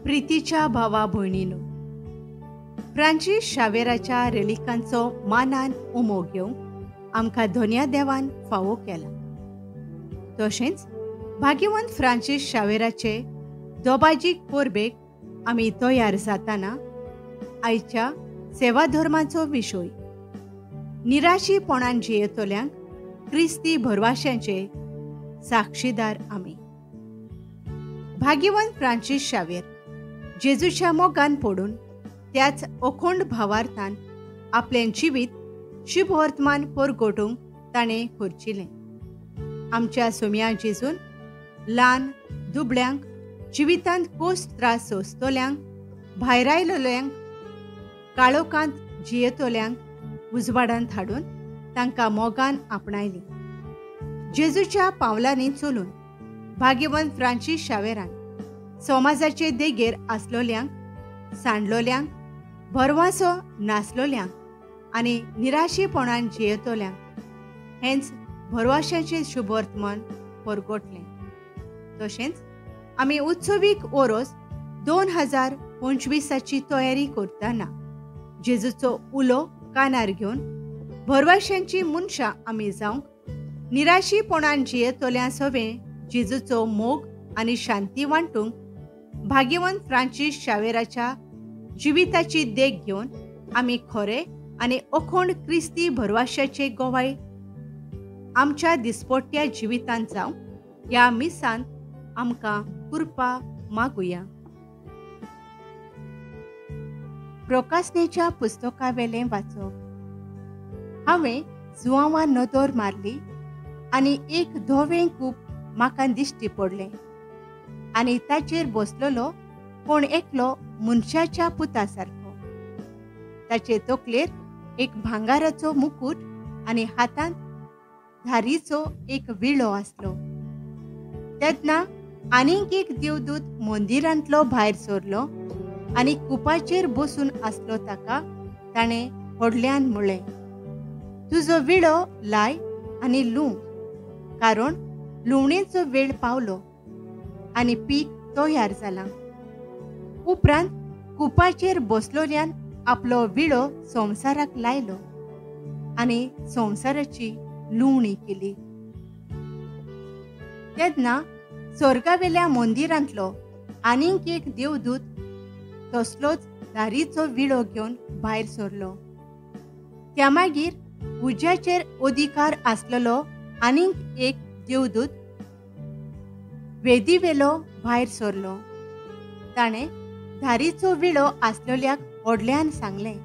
प्रितीच्या भावा भयणीनो, फ्रांसीस शावेराच्या रेलिकांचो मानान उमो घेवंक आमकां धन्या देवान फावो केला. तशेंच भाग्यवंत फ्रांसीस शावेराचे दोबाजीक परबेक आमी तयार जाताना आयच्या सेवाधर्माचो विशय निराशीपणान जियेतल्यांक क्रिस्ती भरवाश्यांचे साक्षीदार आमी. भाग्यवंत फ्रांसीस शावेर जेजूच्या मोगान पडून त्याच अखंड भावार्थान आपलें जिवीत शुभवर्तमान परगटूंक ताणें खर्चिलें. आमच्या सोम्या जेजून ल्हान दुबळ्यांक, जिवितांत कोस त्रास सोंसतल्यांक, भायरायलोल्यांक, काळोखांत जियेतल्यांक उजवाडांत हाडून तांकां मोगान आपणायली. जेजूच्या पावलांनी चलून भाग्यवंत फ्रांसीस शावेरान समाजाचे देगेर आसलोल्यांक, सांडलोल्यांक, भरवासो नासलोल्यांक आनी निराशेपणान जियेतल्यांक हेंच भरवाश्याचें शुभवर्तमान परगटलें. तशेंच आमी उत्सवीक ओरोस 2025 तयारी करतना जेजूचो उलो कानार घेवन भरवाश्यांची मनशां आमी जावंक निराशीपणान जियेतल्या सवें जेजूचो मोग आनी शांती वांटूंक भाग्यवंत फ्रांसीस शावेराच्या जिविताची देख घेवन आमी खरे आनी अखंड क्रिस्ती भरवाश्याचे गोवाय आमच्या दिसपट्ट्या जिवितांत जावं ह्या मिसांत आमकां कृपा मागुया. प्रकाशनेच्या पुस्तकावेलें वाचप. हांवें जुवांवां नदर मारली आनी एक धवें कूप म्हाका दिश्टी पडलें आनी ताचेर बसलेलो कोण एकलो मनशाच्या पुता सारको. ताचे तकलेर एक भांगाराचो मुकूट आनी हातांत धारीचो एक विळो आसलो. तेन्ना आनीक एक देवदूत मंदिरांतलो भायर सरलो आनी कुपाचेर बसून आसलो ताका ताणें व्हडल्यान म्हळें, तुजो विळो लाय आनी लूं, कारण लुवणेचो वेळ पावलो आनी पीक तयार जालां. उपरांत कुपाचेर बसलोल्यान आपलो विळो संवसाराक लायलो आनी संवसाराची लुवणी केली. तेन्ना स्वर्गावेल्या मंदिरांतलो आनीक एक देवदूत तसलोच धारीचो विळो घेवन भायर सरलो. त्या मागीर उज्याचेर अधिकार आसलेलो आनीक एक देवदूत वेदीवेलो भायर सरलो. ताणें धारीचो विळो आसलेल्याक व्हडल्यान सांगलें,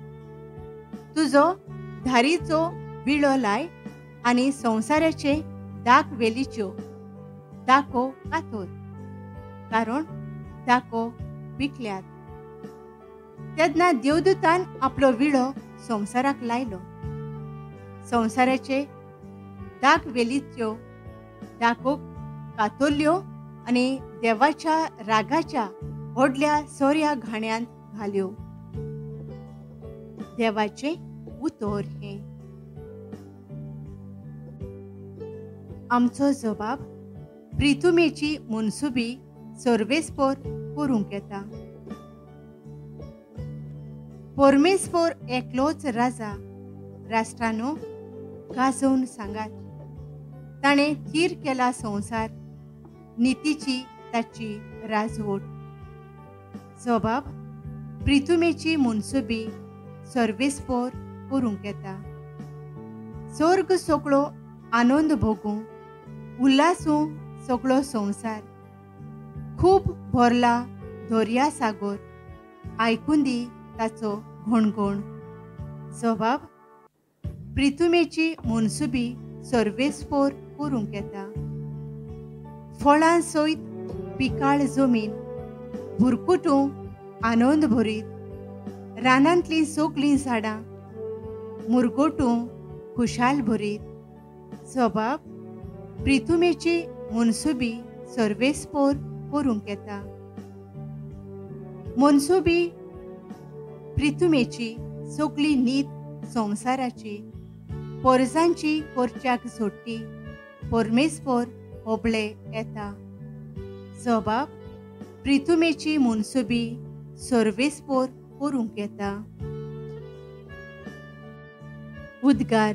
तुजो धारीचो विळो लाय आनी संवसाराचे दाक वेलीच्यो दाको कातोर, कारण दाको विकल्यात. तेन्ना देवदूतान आपलो विळो संवसाराक लायलो. संवसाराचे दाक वेलीच्यो दाको कातोल्यो आनी देवाच्या रागाच्या व्हडल्या सोऱ्या घाण्यांत घाल्यो. देवाचें उतर हें. आमचो जबाब प्रितुमेची मनसुबी सर्वेस्पोर करूंक येता. परमेस्पोर एकलोच राजा, राष्ट्रानो गाजोवन सांगात, ताणें थीर केला संवसार, नितीची ताची राजवट. जबाब प्रितुमेची मनसुबी सर्वेस्पोर करूंक येता. स्वर्ग सगळो आनंद भोगूं, उल्हासूं सगळो संवसार, खूब भरला दर्या सागर, आयकून दी ताचो घणघण. जबाब प्रितुमेची मनसुबी सर्वेस्पोर करूंक येता. फळां सयत पिकाळ जमीन भुरकुटूं आनंद भरीत, रानांतलीं सगलीं झाडां मुरगोटूं खुशाल भरीत. जबाब प्रितुमेची मनसुबी सर्वेस्पोर करूंक येता. मनसुबी प्रितुमेची सगली नीत संवसाराची पोरजांची कोरच्याक जोडटी परमेस्पोर होबळे येता. जबाब प्रितुमेची मनसुबी सर्वेस्पोर करूंक येता. उद्गार.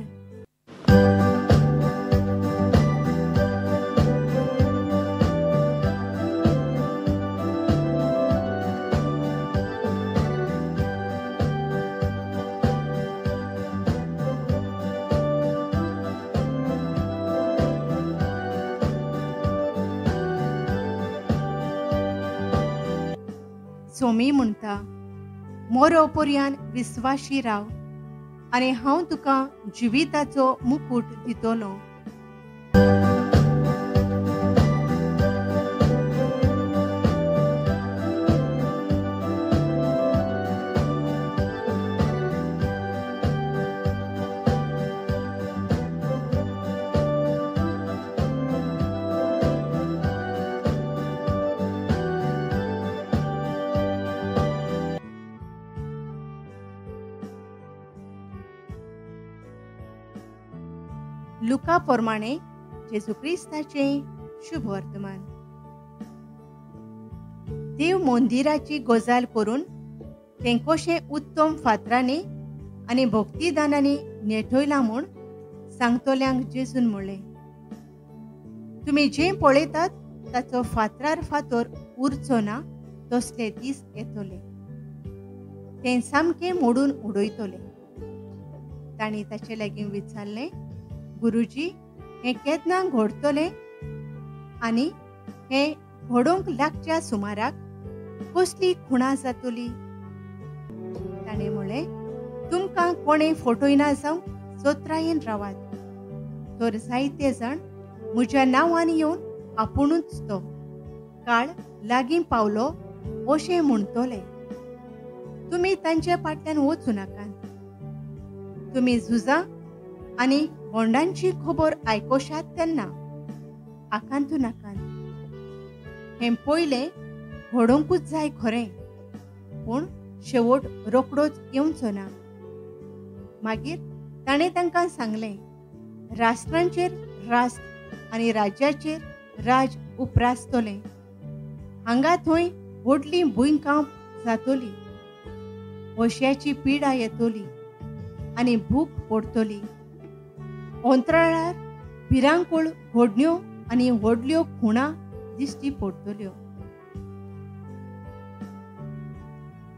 सोमी म्हणटा, मोरो पर्यान विस्वाशी राव आनी हांव तुका जिविताचो मुकूट दितलो. लुका प्रमाणे जेजू क्रिस्ताचें शुभ वर्तमान. देव मंदिराची गजाल करून तें कशें उत्तम फातरांनी आनी भक्तिदानांनी नेठयलां म्हूण सांगतल्यांक जेजून म्हणलें, तुमी जें पळयतात ताचो फातरार फातर उरचो ना तसले दीस येतले, तें सामकें मोडून उडयतले. तांणी ताचे लागीं विचारलें, गुरुजी, हें केन्ना घडतलें आनी हें घडोवंक लागच्या सुमाराक कसली खुणा जातली? ताणें म्हणलें, तुमकां कोणें फटयना जावंक चतरायेन रावात, तर जायते जाण म्हज्या नांवान येवन आपुणूच तो काळ लागीं पावलो अशें म्हणटले. तुमी तांचे फाटल्यान वचूं नाकात. तुमी झुजां आनी बोंडांची खबर आयकोशात तेन्ना आकांतू नाकात. हें पयलें घडोवंकूच जाय खरें, पूण शेवट रोखडोच येवचो ना. मागीर ताणें तांकां सांगलें, राष्ट्रांचेर राष्ट्र आनी राज्याचेर राज उप्रासतलें. हांगा थंय व्हडली भुंयकांप जातली, वश्याची पिडा येतली आनी भूक पडटली. अंतराळार भिरांकूळ घडण्यो आनी व्हडल्यो खुणा दिश्टी पडटल्यो.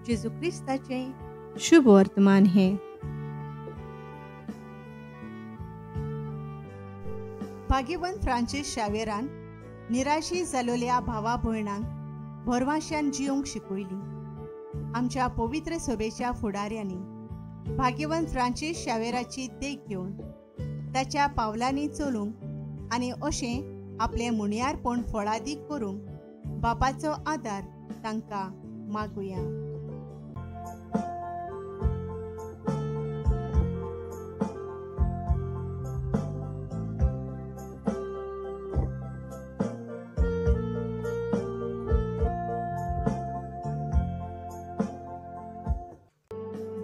जेजू क्रिस्ताचें शुभ वर्तमान हें. भाग्यवंत फ्रांसीस शावेरान निराशी जालोल्या भावा भयणांक भरवाश्यान जियोंक शिकयली. आमच्या पवित्र सभेच्या फुडाऱ्यांनी भाग्यवंत फ्रांसीस शावेराची देख घेवन ताच्या पावलांनी चलूंक आनी अशें आपलें मुणयारपण फळादीक करूंक बापाचो आदार तांकां मागुया.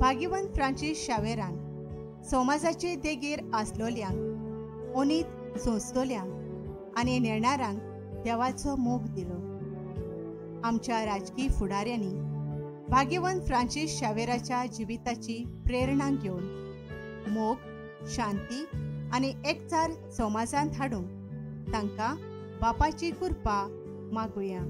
भाग्यवंत फ्रांसीस शावेरान समाजाचे देगेर आसलोल्यांक, ओनीत सोंसतल्यांक आनी नेणारांक देवाचो मोग दिलो. आमच्या राजकीय फुडाऱ्यांनी भाग्यवंत फ्रांसीस शावेराच्या जिविताची प्रेरणा घेवन मोग, शांती आनी एकचार समाजांत हाडूंक तांकां बापाची कृपा मागुया.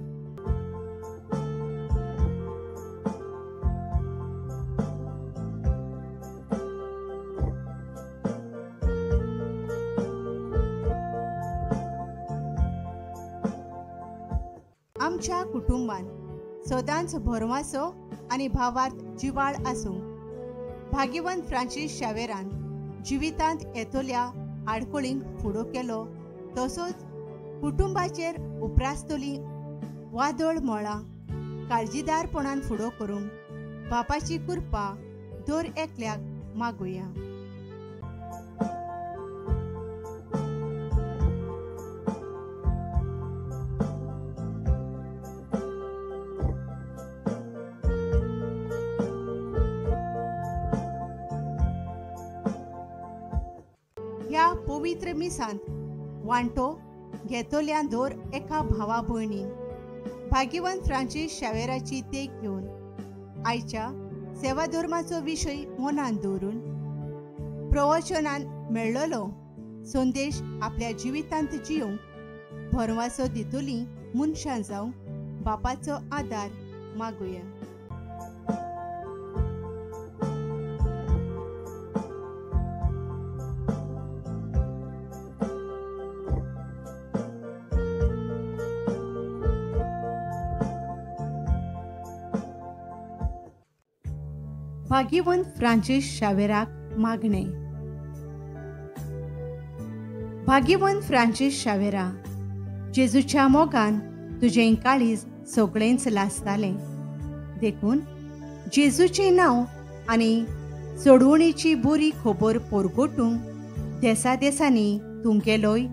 आमच्या कुटुंबान सदांच भरवासो आनी भावार्थ जिवाळ आसूंक भाग्यवंत फ्रांसीस शावेरान जिवितांत येतल्या आडखळींक फुडो केलो, तसोच कुटुंबाचेर उप्रासतली वादळ मळां काळजीदारपणान फुडो करूंक बापाची कृपा दर एकल्याक मागुया. ह्या पवित्र मिसांत वांटो घेतल्या दर एका भावा भयणीन भाग्यवंत फ्रांसीस शावेराची देख घेवन आयच्या सेवाधर्माचो विशय मनांत दवरून प्रवचनान मेळ्ळलो संदेश आपल्या जिवितांत जियोंक भरवासो दितली मनशां जावंक बापाचो आदार मागुया. भाग्यवंत फ्रांसीस शावेराक मागणें. भाग्यवंत फ्रांसीस शावेरा, जेजूच्या मोगान तुजें काळीज सगळेंच लासतालें, देखून जेजूचें नांव आनी सोडवणीची बरी खबर पोरगोटूंक देसा देसांनी तूं गेलोय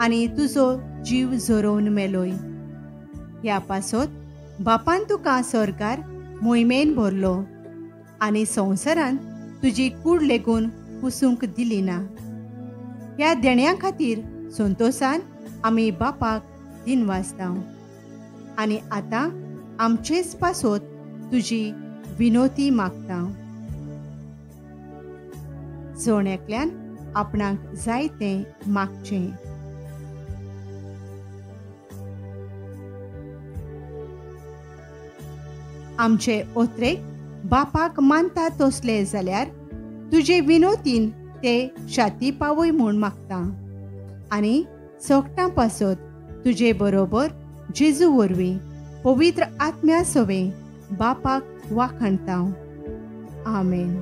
आनी तुजो जीव झरोवन मेलोय. ह्या पासत बापान तुका सरकार मोहिमेन भरलो आनी संवसारान तुजी कूड लेगून पुसूंक दिली ना. ह्या देण्या खातीर संतोशान आमी बापाक दिनवासता आनी आतां आमचेच पासत तुजी विनोती मागता. जण एकल्यान आपणाक जाय तें मागचें. आमचे ओत्रेक बापाक मानता तसले जाल्यार तुजे विनोतीन ते शाती पावय म्हूण मागता आनी सोगटां पासत तुजे बरोबर जेजू वरवीं पवित्र आत्म्या सवें बापाक वाखाणता. आमेन.